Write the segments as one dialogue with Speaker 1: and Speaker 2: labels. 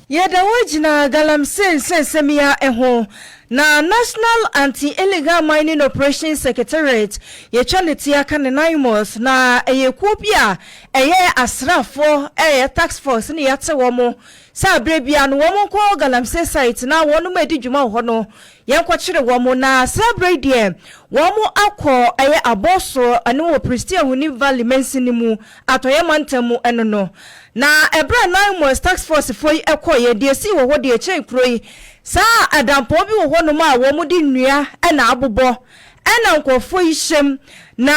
Speaker 1: Yɛda hɔ gyina galamsey nsɛnsɛm yi ara ho, na National Anti-Illegal Mining Operations Secretariat, yɛtwa ne ti aka no NAIMOS, na ɛyɛ kuo bi a ɛyɛ asraafoɔ, ɛyɛ task force na yɛate wɔn sɛ aberɛ biara no wɔn nkɔ galamsey site na wɔn adi dwuma wɔ hɔ no yɛnkɔkyere wɔn, na saa berɛ yi deɛ wɔn akɔ ɛyɛ Abɔso ɛno wɔ Prestea Huni Valley mansini mu, Atɔeɛ mantam mu ɛno no. Na ɛberɛ a NAIMOS task force foɔ yi kɔeɛ, deɛ ɛsii wɔ hɔ deɛ ɛkyɛn kuro yi, saa adampɔn bi wɔ hɔnom a wɔde nnua na abobɔ ɛna nkurɔfoɔ yi hyɛm, na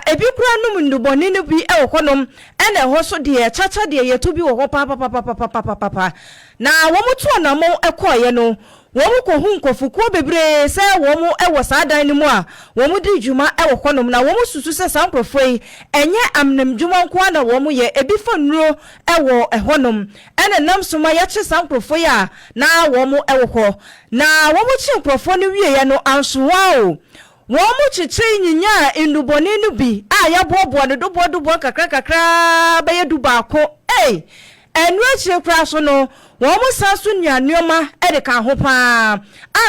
Speaker 1: ebi koraa nom nnubɔne no bi wɔ hɔnom, ɛna ɛhɔ nso deɛ kyakya deɛ yɛto bi wɔ hɔ papapapapapapapa. Na wɔtu anammɔn kɔeɛ no, Wɔkɔhu nkurɔfokuo bebree sɛ wɔn wɔ saa dan no mu a wɔdi dwuma wɔ hɔnom, na wɔsusu sɛ saa nkurɔfoɔ yi, ɛnyɛ amenamdwuma nko ara na wɔyɛ, ebi fa nnuro wɔ hɔnom. Ɛna ɛnam so ma yɛakye saa nkurɔfoɔ yi a na wɔn wɔ hɔ. Na wɔkyee nkurɔfoɔ no wieeɛ no, ansoa o, wɔkyekyee nyinyaa nnubɔne no bi a yɛaboaboa no doboɔ doboɔ nkakra nkakra ara bɛyɛ dubaako. Ei! Ɛno akyire koraa nso no, wɔsan nso nyaa nneɛma de kaa ho pa ara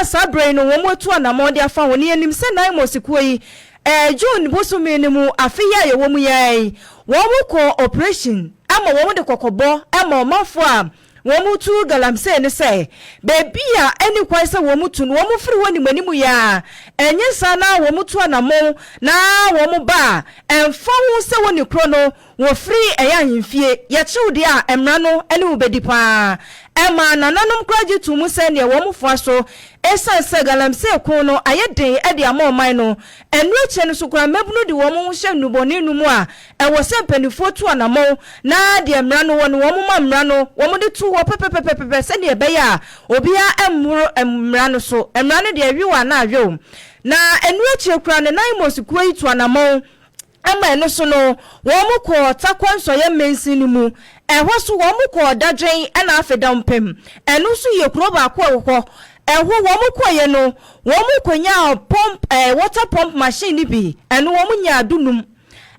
Speaker 1: a saa berɛ yi no wɔatu anammɔn de afa ho. Na yɛnim sɛ Naimos kuo yi, ɛɛ June bosome no mu afe yi a yɛwɔ mu yi ara yi, wɔkɔɔ operation ma wɔde kɔkɔbɔ ma ɔmanfoɔ a wɔtu galamsey no sɛ baabi a ɛnni kwan sɛ wɔtu no, wɔmfiri hɔ animuanimu yi ara, ɛnyɛ saa na wɔtu anammɔn na wɔba a, ɛmfa ho sɛ wɔnni korɔ no, Wɔfiri ɛyɛ ahemfie, yɛkyew deɛ a mmara no ne wo bɛdi pa ara. Ɛmaa nananom koraa gye too mu sɛ neɛ wɔn foa so ɛsiane sɛ galamsey ko no ayɛ den de ama ɔman no. Ɛno akyire no nso koraa mmabunu de wɔn ho hyɛ nnubɔne no mu a ɛwɔ sɛ mpaninfoɔ tu anamɔn na deɛ mmara no wɔ no wɔn ma mmara no wɔn de to hɔ pɛpɛpɛpɛpɛ sɛdeɛ ɛbɛyɛ a obiara mmoro mmara no so. Mmara no deɛ ɛwe wo anaa awe wo. Na ɛno akyire koraa no Naimos kuo yi tu anamɔn Ɛma ɛno so no, wɔkɔɔ Tarkwa Nsɔeɛ mansin no mu. Ɛhɔ nso wɔkɔɔ Dadwen ɛna afei Dampem. Ɛno nso yɛ kuro baako a ɛwɔ hɔ. Ɛhɔ wɔkɔeɛ no, wɔkɔnyaa pump, eh, water pump machine no bi. Ɛno wɔnyaa dunum.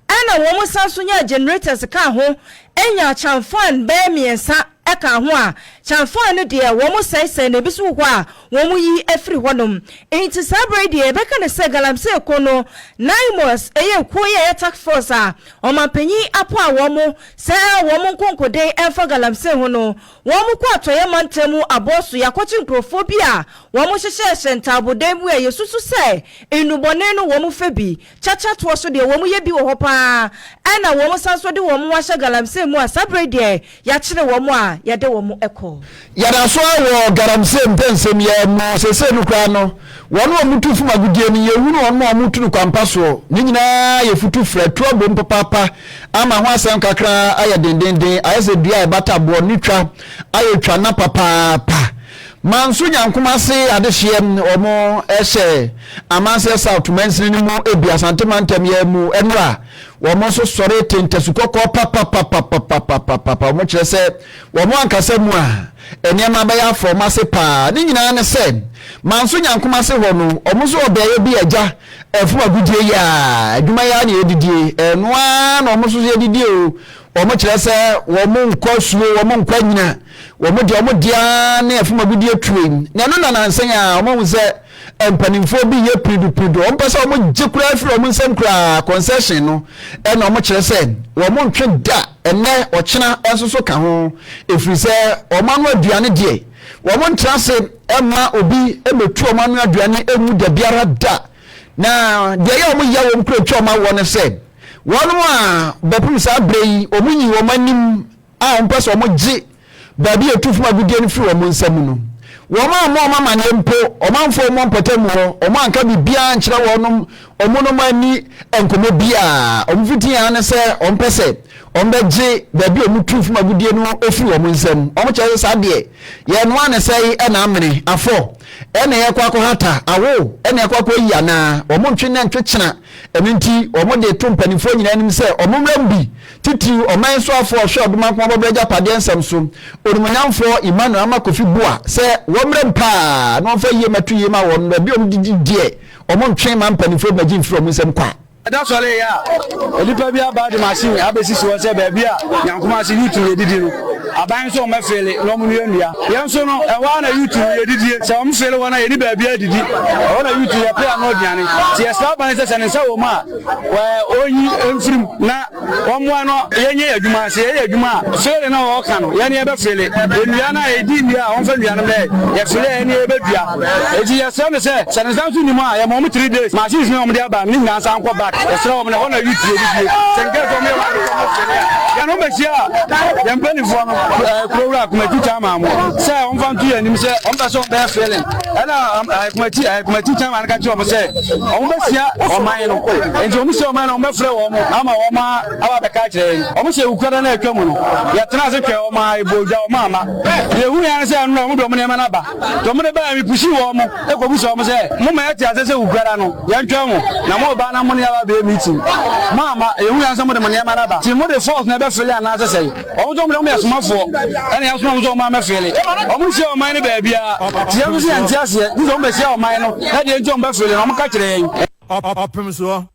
Speaker 1: Ɛna wɔsan nso nyaa generators kaa ho, nyaa kyamfan bɛyɛ mmiɛnsa kaa ho a, kyamfan no deɛ wɔsɛesɛe na ebi nso wɔ hɔ a wɔyi afiri hɔnom. Enti saa berɛ yi deɛ yɛbɛka no sɛ galamsey ko no, NAIMOS, ɛyɛ kuo yi a ɛyɛ task force a ɔmanpanyin apo a wɔn sɛ wɔn nkonkoden mfa galamsey ho no, wɔn kɔ atɔeɛ mantam mu abɔso yɛakɔkye nkurɔfoɔ bi a wɔn hyehyɛhyɛ ntaabodan mu a yɛsusu sɛ nnubɔne no wɔn fɛ bi, kyakya toɔ so deɛ wɔn yɛ bi wɔ hɔ pa ara, ɛna wɔn san nso de wɔn ho ahyɛ galamsey mu a saa berɛ yi deɛ Yɛakyere wɔn a yɛde wɔn kɔ.
Speaker 2: Yɛda so ara wɔ galamsey mpɛnsɛmyɛ mu. Seesei no koraa no, wɔn a wɔtu fam agudeɛ no, yɛhunu wɔn a wɔtu no kwampa soɔ. Ne nyinaa yɛ futu frɛ, tu abom papaapa ama ho asɛm kakra ayɛ dendeenden, ayɛ sɛ dua a ɛbata boɔ ne twa ayɛ twa na papaapa. Manso Nyankomase adehyeɛ wɔn hyɛ Amanseɛ South mansini no mu bi Asante mantam yɛ mu nnora. Wɔn nso sɔre te ntasu kɔkɔɔ papapapapapapapa. Wɔkyerɛ sɛ wɔn ankasa mu a, nneɛma bɛyɛ afa wɔn ase paa. Ne nyinaa ne sɛ, Manso Nyankomase hɔ no, wɔn nso wɔ beaeɛ bi a agya ɛfom agodie yi a, adwuma yi ara na yɛdidie. Ɛno ara na wɔn nso yɛdidie o. Wɔkyerɛ sɛ wɔn nkɔ asuo, wɔn nkɔ anyina. Wɔn deɛ wɔn deɛ ara ne ɛfom agodie tue. Na ɛno na nansa yi a wɔahu sɛ Mpanimfoɔ bi yɛ piridupiridu, wɔn pɛ sɛ wɔn gye koraa firi wɔn nsam koraa, concession no, ɛna wɔn kyerɛ sɛ wɔn ntwe da, ɛnɛ, ɔkyena nso so ka ho, ɛfiri sɛ wɔn ano aduane deɛ, wɔn ntra ase mma obi mmɛtu wɔn ano aduane mu da biara da. Na deɛ ɛyɛ wɔn ya wɔn kura twa wɔn awoɔ ne sɛ, wɔn a bɛpem saa berɛ yi, wɔn nyi wɔn anim a wɔpɛ sɛ wɔgye baabi a ɛtu fam agudeɛ no firi wɔn nsa mu no, wɔammɔ wɔn amanneɛ mpo, wɔamfa wɔn mpɔtam hɔ, wɔanka biribiara ankyerɛ wɔn, wɔn nom anni nkɔmmɔ biara. Wɔn fiti ara ne sɛ wɔpɛ sɛ wɔbɛgye baabi a wɔtu fam agudeɛ no firi wɔn nsam. Wɔkyerɛ sɛ saa deɛ, yɛnoa ne sɛe na amene, afɔ na yɛkɔ akɔhata, awo na yɛkɔ akɔyi anaa, wɔntwe nnɛ ntwe kyena. Ɛno nti, wɔde to mpanimfoɔ nyinaa anim sɛ wɔmmra mu bi, titiriw ɔman soafoɔ a ɔhwɛ Ɔdomankoma Bɔberɛ Agyapadeɛ nsɛm so, Onimuonyamfoɔ Emmanuel Armah Kofi Buah, sɛ wɔmmra mu paa na wɔmfa yie mmɛto yie ma wɔn, baabi a wɔdidi deɛ, wɔntwe mma mpanimfoɔ mmɛgye mfiri wɔn nsam kwa.
Speaker 3: Ɛda sɔree a, nnipa bi aba de machine abɛsisi hɔ sɛ baabi a Nyankomase youth no yɛdidi no, aban nso wɔn bɛfeele na wɔn nnua nnua. Yɛn nso no, ɛhɔ ara na youth no yɛdidie. Sɛ wɔn feele hɔ no a, yɛnni baabi adidi. Ɛhɔ na youth no yɛpɛ ano aduane. Nti yɛsrɛ aban sɛ, sɛ ne nsa wɔ mu a, ɔnyi mfiri mu na Wɔmmoa no yɛnyɛ yɛn adwuma. Sɛ yɛyɛ adwuma a, feele no a wɔka no, yɛne yɛbɛfeele. Nnua no a yɛdi nnua a, wɔmfa nnua no mmrɛ yɛn. Yɛfeele a, yɛne yɛbɛdua. Enti yɛsrɛ no sɛ, sɛ ne nsa nso nni mu a, yɛma wɔn 3 days. Machines no a wɔde aba no, ne nyinaa nsan nkɔ back. Yɛsrɛ wɔn na ɛhɔ na youth yɛ didie. Sɛ nka sɛ wɔyɛ wɔn ade sɛ wɔfeele a, yɛne wɔn bɛhyia a, yɛn mpanimfoɔ no, Kurowura Kumati Chairman mo, sɛ wɔmfa nto yɛn anim sɛ wɔmpɛ sɛ wɔbɛyɛ feeling. Ɛna Kumati, Kumati Chairman no ka kyerɛ wɔn sɛ, Wɔbɛhyia ɔman no. Enti wɔhyia ɔman no a, wɔbɛfrɛ wɔn ama wɔn aba abɛka akyerɛ yɛn. Wɔhyɛ Wukuada no a atwa mu no, yɛtenaa ase twɛn wɔn ara, yɛbɔɔ dwa, wɔamma. Deɛ yɛhuiɛ ara ne sɛ ɛno na wɔde wɔn nneɛma no aba. Nti wɔde baeɛ no, mepushii wɔn kɔbisaa wɔn sɛ, Momma yɛte aseɛ sɛ Wukuada no, yɛntwɛn mo, na moreba na mo ne yɛn aba abɛyɛ meeting. Moamma. Yɛhuiɛ ara ne sɛ mode mo nneɛma no aba. Nti mode force na ɛbɛfele anaasɛ sɛn? Wɔn nso wɔn deɛ wɔn yɛ asomafoɔ ɛna yɛasoma wɔn sɛ wɔn amɛfeele. Wɔn nhyia ɔman no baabiara. Nti yɛn nso so yɛnte aseɛ. Gye sɛ wɔn bɛhyia ɔman no na deɛ nti wɔn bɛfeele no wɔn ka kyerɛ yɛn.
Speaker 4: Ɔpem soɔ.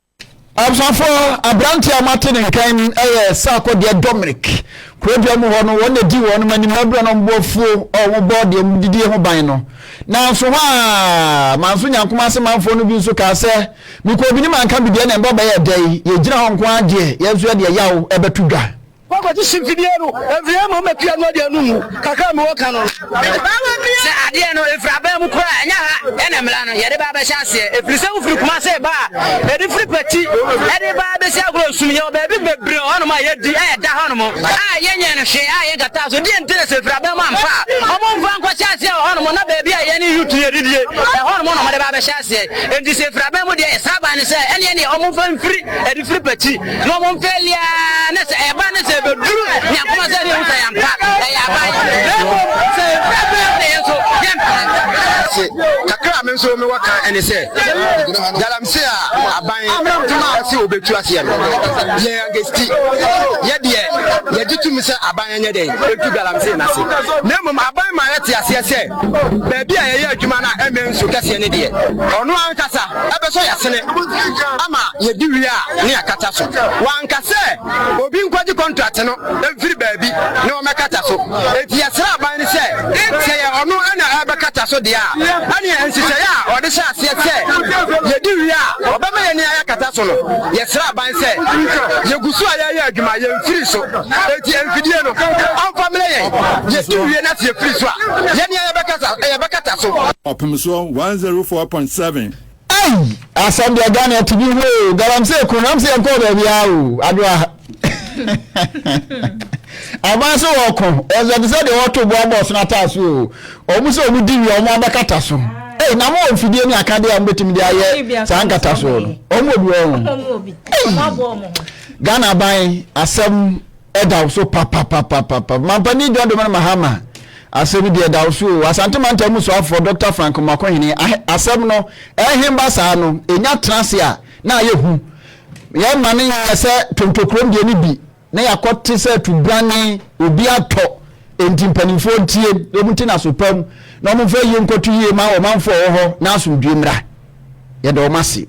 Speaker 2: Abusuafoɔ, aberanteɛ a moate ne nkan yi yɛ Sarkodie Dominic. Kurodua mu hɔ no, wɔn na ɛdi wɔn anim berɛ na wɔbɔ afuo a wɔbɔ deɛ wɔdidie ho ban no. Nanso hɔ a Manso Nyankomase manfoɔ no bi nso kaa sɛ, Mekɔɔ bi ne manka bi deɛ na ɛmba bɛyɛ dɛ yi, yɛgyina hɔ nko ara deɛ, yɛn nso yɛde ɛyaw bɛto dwa.
Speaker 5: Kɔkɔgye hye mfidie no mfiri ama ɔmɛtua no adeɛ no mu kakra a mewɔ ka no no.
Speaker 6: Sɛ adeɛ no ɛfiri aban mu koraa a, ɛnyɛ ha na mmara no yɛde ba abɛhyɛ aseɛ. Ɛfiri sɛ wofiri Kumase reba a, ɛde firi Pati de ba abɛsi Agorɔ Sum. Yɛwɔ baabi bebree wɔ hɔnom a yɛdi a ɛda hɔnom a yɛnyɛɛ no hwee a yɛnkataa so. Deɛ nti na sɛ ɛfiri aban mu ampa a, wɔmfa nkɔhyɛ aseɛ wɔ hɔnom na baabi a yɛne youth no yɛdidie, ɛhɔnom na wɔde ba abɛhyɛ aseɛ. Enti sɛ ɛfiri aban mu deɛ, yɛsrɛ aban no sɛ ɛnneɛ neɛ wɔmfa mfiri ɛde firi Pati. Na wɔn mfɛli ara na sɛ ɛba ne sɛ ɛbɛduru Nyankopɔn sɛ ne ɛhu sɛ yɛampa ɛyɛ aban na mmom sɛ ɛfiri abɛn na yɛn nso yɛmpene.
Speaker 7: Se kakra a me nso mewɔ ka ne sɛ, galamsey a aban se obetu aseɛ no, yɛn agesti, yɛ deɛ yɛgye tom sɛ aban nyɛ dɛn ntu galamsey no ase. Na mmom aban ma yɛte aseɛ sɛ baabi a yɛyɛ adwuma no a ɛmmɛn nsuo kɛseɛ no deɛ, ɔno ankasa ɛbɛsɔ yɛn asene ama yɛdi wie a ne yɛakata so. Wanka sɛ obi nkɔgye kɔntrat no mfiri baabi na ɔmmɛkata so. Enti yɛsrɛ aban no sɛ, sɛ ɛyɛ ɔno na ɛrebɛkata so deɛ a, ɛnneɛ nhyehyɛeɛ a ɔde hyɛ aseɛ sɛ yɛdi wie a ɔbɛma yɛn ani ayɛ so no, yɛsrɛ aban sɛ yɛgu so a yɛreyɛ adwuma, yɛmfiri so. Enti mfidie no, ɔmfa mmrɛ yɛn. Yɛdi wie na sɛ yɛfiri so a, yɛn ani yɛbɛkata so.
Speaker 4: Ɔpemsoɔ 104.7.
Speaker 2: Ei! Asɛm deɛ Ghana atumi hu o, galamsey ko nam sɛ yɛnkɔɔ baabiara o, adoa. Aban sɛ wɔko, ɛsɛ te sɛ deɛ wɔto boa bɔs no ataa so o, wɔn sɛ wɔn di wie wɔn abɛkata so. Ei, na mo wɔ mfidie ne akadeɛ a wɔbɛtumi de ayɛ saa nkatasoɔ no, wɔn wɔ bi wɔ ho. Ei! Ghana aban asɛm ɛda wo so papapapapa. Mampanin John Dramani Mahama asɛm yi deɛ ɛda wo so o. Asante mantam mu soafoɔ Dr. Frank Mmakohene asɛm no ɛhen ba saa no ɛnya tena ase a na ayɛ hu. Yɛn ma no nyɛ sɛ tontokurom deɛ no bi na yɛakɔte sɛ tubrane obi atɔ enti mpanimfoɔ ntie na wɔn nti na so pam na wɔn mfa yie nkɔto yie ma ɔmanfoɔ wɔ hɔ na asomdwie mmra. Yɛda wɔn ase.